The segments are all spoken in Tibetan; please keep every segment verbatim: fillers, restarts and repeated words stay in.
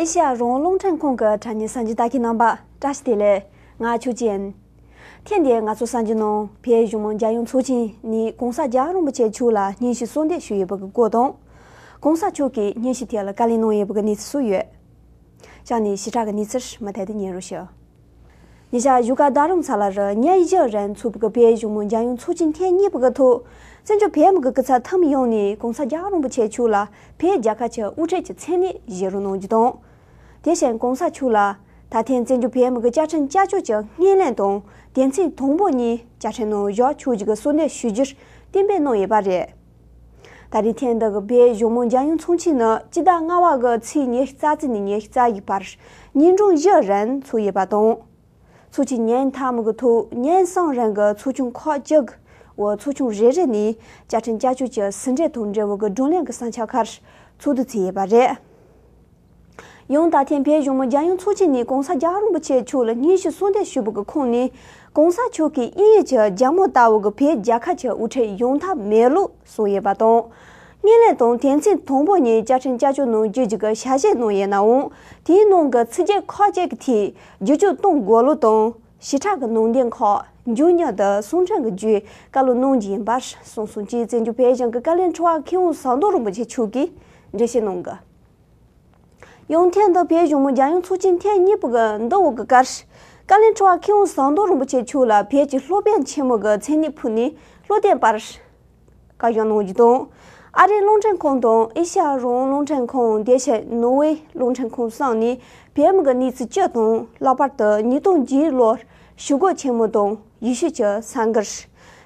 ཨེ་ཤ་ཡ་རང་དབང་རླུང་འཕྲིན་ཁང་གི་དྲ་བརྙན་གསན་རྒྱུ་བདག་གི་རྣམ་པ་བཀྲ་ཤིས་བདེ་ལེགས། ང་ཆོས་ཅན། ཐེངས་འདིའི་ང་ཚོ་གསན་རྒྱུ་ནང་བོད་གཞུང་མང་རྒྱལ་ཡོངས་ཚོགས་ཆེན་ནས་གོང་ས་རྒྱལ་བ་རིན་པོ་ཆེ་མཆོག་ལ་སྙན་ཞུ་གསོལ་འདེབས་ཞུས་ཡོད་པ་གི་སྐོར་དང་། གོང་ས་མཆོག་གིས་སྙན་ཞུ་དེ་ལ་བཀའ་ལན་གནང་ཡོད་པ་གི་གནས་ཚུལ་སོགས་ཡོད། ཅག་ནས་ཞིབ་ཕྲ་གི་གནས་ཚུལ་མུ་མཐུད་དུ་ཉན་རོགས་ཞུ། ཉེ་ཆར་བཞུགས་སྒར་རྡ་རམ་ས་ལ་རུ་ཉིན་བཞི་རིང་ཚོགས་པའི་བོད་གཞུང་མང་རྒྱལ་ཡོངས་ཚོགས་ཆེན་ཐེངས་གཉིས་པ་གི་ཐོག་བཙན་བྱོལ་བོད་མི་གི་སྐུ་ཚབ་འཐུས་མི་ཡོངས་ནས་གོང་ས་རྒྱལ་བ་རིན་པོ་ཆེ་མཆོག་ལ་བོད་རྒྱལ་ཁབ་ཀྱི་དབུ་ཁྲིད་ཀྱི་མཚན་གནས་བཞེས་རོགས་གནང་རྒྱུ་དང་། དེ་བཞིན་གོང་ས་མཆོག་ལ་ད་ཐེངས་བཙན་བྱོལ་བོད་མི་གི་བཅའ་ཁྲིམས་བསྐྱར་བཅོས་ཀྱི་སྣེ་ལེན་དང་དོན་ཚན་དང་པོ་གཉིས་བཅའ་ཁྲིམས་ནང་བཞག་ཆོག་རྒྱུ་གི་གསོལ་འདེབས་ཞུ་རྒྱུར་གཏན་འབེབས་གནང་ཡོད་པ་རེད། ད་རེས་ཐེངས་འདི་གི་བོད་གཞུང་མང་རྒྱལ་ཡོངས་ཚོགས་ཆེན་ནི་སྤྱི་ཟླ་ལྔ་པ་གི་ཚེས་ཉི་ཤུ་རྩ་གཅིག་ནས་ཉི་ཤུ་རྩ་ཡི་བར་ཉིན་གྲངས་བཞི་རིང་ཚོགས་ཡོད་པ་དང་། ཚོགས་ཆེན་ཉིན་མཐའ་མ་གི་ཐོག་ཉིན་གསུམ་རིང་གི་ཚོགས་ཆུང་ཁག་བཅུ་གི་འོག་ཚོགས་ཆུང་རེ་རེ་ནས་བཅའ་ཁྲིམས་བསྐྱར་བཅོས་ཀྱི་ཟིན་བྲིས་དང་འབྲེལ་བའི་བགྲོ་གླེང་གི་ས་ཆ་ཁག་ཚོགས་འདུ་བྱས་ཡོད་པ་རེད། ཡང་ད་ཐེངས་བོད་གཞུང་མང་རྒྱལ་ཡོངས་ཚོགས་ཆེན་ནས་གོང་ས་རྒྱལ་བ་རིན་པོ་ཆེ་མཆོག་ལ་སྙན་ཞུ་གསོལ་འདེབས་ཞུས་པ་གི་ཁོངས་ནས་གོང་ས་མཆོག་གིས་དབྱིན་ཡུལ་གྱི་རྒྱལ་མོ་ལྟ་བུ་གི་བོད་རྒྱལ་ཁབ་ཀྱི་དབུ་ཁྲིད་ཡོང་ཐབས་མེད་ལུགས་གསུངས་ཡོད་པ་དང་། སྣེ་ལེན་དང་དོན་ཚན་དང་པོ་གཉིས་བཅའ་ཁྲིམས་བསྐྱར་བཅོས་ནང་བསྒྱུར་རྒྱུ་གི་ཞལ་བཞེས་གནང་ཡོད་ནའང་། དེའི་ནང་གི་ཚིག་བརྗོད་ཁག་ཅིག་གི་ཐད་བསྒྱུར་བཅོས་གཏོང་དགོས་ལུགས་དང་། ཞིབ་ཕྲ་གི་ནང་དོན་ཁག་མགྱོགས་མྱུར་དུ་གསུང་འཕྲིན་གྱི་བརྒྱུད་བཀའ་སློབ་གནང་རྒྱུ་ཡིན་པར་གསུངས་སོང་ཅེས་བཙན་བྱོལ་བོད་གཞུང་གི་བཀའ་བློན་ཁྲི་པ་མཁས་དབང་ཟམ་གདོང་རིན་པོ་ཆེ་མཆོག་གིས་འགྲེལ་བཤད་གནང་གི། ཡང་ཐེངས་འདི་བོད་གཞུང་མང་རྒྱལ་ཡོངས་ཚོགས་ཆེན་ཐེངས་གཉིས་པ་གི་འདུ་བོ་གི་བཀའ་བཀའ་བློན་ཁྲི་པ་མཁས་དབང་ཟམ་གདོང་རིན་པོ་ཆེ་མཆོག་ལ་བོད་ཀྱི་སློབ་དཔོན་ཆེན་མོ་གི་མཚན་གནས་ཕུལ་ནས་བློ་བསྟན་པར་བཀའ་བཞག་གནང་རྒྱུ་དང་། ཨ་རིའི་རླུང་འཕྲིན་ཁང་དང་ཨེ་ཤ་ཡ་རང་དབང་རླུང་འཕྲིན་ཁང་དེ་བཞིན་ནོར་ཝེ་རླུང་འཕྲིན་ཁང་གསུམ་ནས་བོད་མི་གི་གནས་ཚུལ་སྤྱི་དང་ལྷག་པར་དུ་ཉིས་སྟོང་བརྒྱད་ལོར་ཞི་རྒོལ་ཆེན་མོ་དང་ཡེ་ཤུ་གྱི་ས་འགུལ།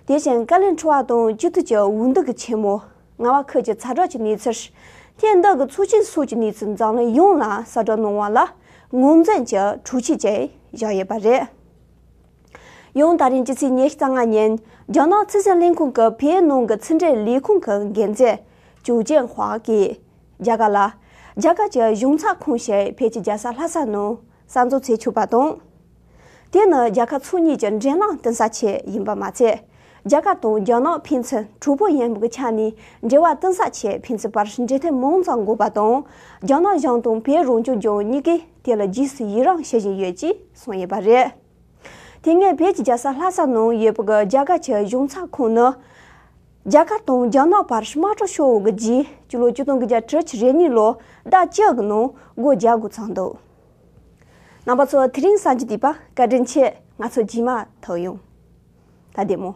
དེ་བཞིན་བཀའ་བློན་ཁྲི་པ་དང་སྤྱི་འཐུས་ཀྱི་འོས་བསྡུ་གི་ཆེན་མོ། རྔ་བ་ཁུལ་གྱི་ཚ་དྲོད་ཀྱི་གནས་ཚུལ། ཐེངས་འདི་གི་ཚོགས་ཆེན་སོགས་ཀྱི་གནས་ཚུལ་འཛམ་གླིང་ཡོངས་ལ་གསལ་བསྒྲགས་གནང་བ་ལ་ངོས་འཛིན་གྱི་འཕྲོ་ཆས་ཀྱིས་བཞག་ཡོད་པ་རེད། ཡང་ད་རིང་སྤྱི་ཚེས་ཉི་ཤུ་རྩ་ལྔ་ཉིན་རྒྱ་ནག་ཚོགས་ཞིབ་ལས་ཁུངས་ཀྱི་བོད་ནང་གི་ཕྱི་འབྲེལ་ལས་ཁུངས་ཀྱི་འགན་འཛིན་ཅུའུ་ཅན་ཧྭ་གིས་རྒྱ་གར་ལ་རྒྱ་གར་གྱི་གཞུང་ཚབ་ཁང་ཞིག་བོད་ཀྱི་རྒྱལ་ས་ལྷ་ས་ནང་གསར་འཛུགས་བྱེད་ཆོག་པ་དང་། དེ་ནི་རྒྱལ་ཁབ་ཕྱོགས་གཉིས་ཀྱི་འབྲེལ་ལམ་གཏིང་ཟབ་ཆེད་ཡིན་པ་མ་ཚད། རྒྱ་གར་དང་རྒྱ་ནག་ཕན་ཚུན་གྲོགས་པོ་ཡིན་པའི་ཆ་ནས་འབྲེལ་བ་གཏིང་ཟབ་ཆེད་ཕན་ཚུན་བར་འབྲེལ་མཐུད་མང་ཙམ་དགོས་པ་དང་། རྒྱ་ནག་གཞུང་དང་བོད་རང་སྐྱོང་ལྗོངས་གཉིས་ཀས་དེ་ལ་རྗེས་སུ་ཡི་རང་བྱེད་བཞིན་ཡོད་ཅེས་གསུངས་ཡོད་པ་རེད། དེ་སྔ་བོད་ཀྱི་རྒྱལ་ས་ལྷ་ས་ནང་ཡོད་པའི་རྒྱ་གར་གྱི་གཞུང་ཚབ་ཁང་ནི། རྒྱ་གར་དང་རྒྱ་ནག་བར་དམག་འཁྲུག་ཤོར་བའི་རྗེས་སྤྱི་ལོ་ཆིག་སྟོང་དགུ་བརྒྱ་དྲུག་ཅུ་རེ་གཉིས་ལོ་ཟླ་བཅུ་གི་ནང་སྒོ་རྒྱག་དགོས་ཚང་འདུག་རྣམ་པ་ཚོ་དེ་རིང་གསར་འགྱུར་དེ་པ་བཀའ་དྲིན་ཆེ། ང་ཚོ་རྗེས་མ་ཐུག་ཡོང་། ད་བདེ་མོ།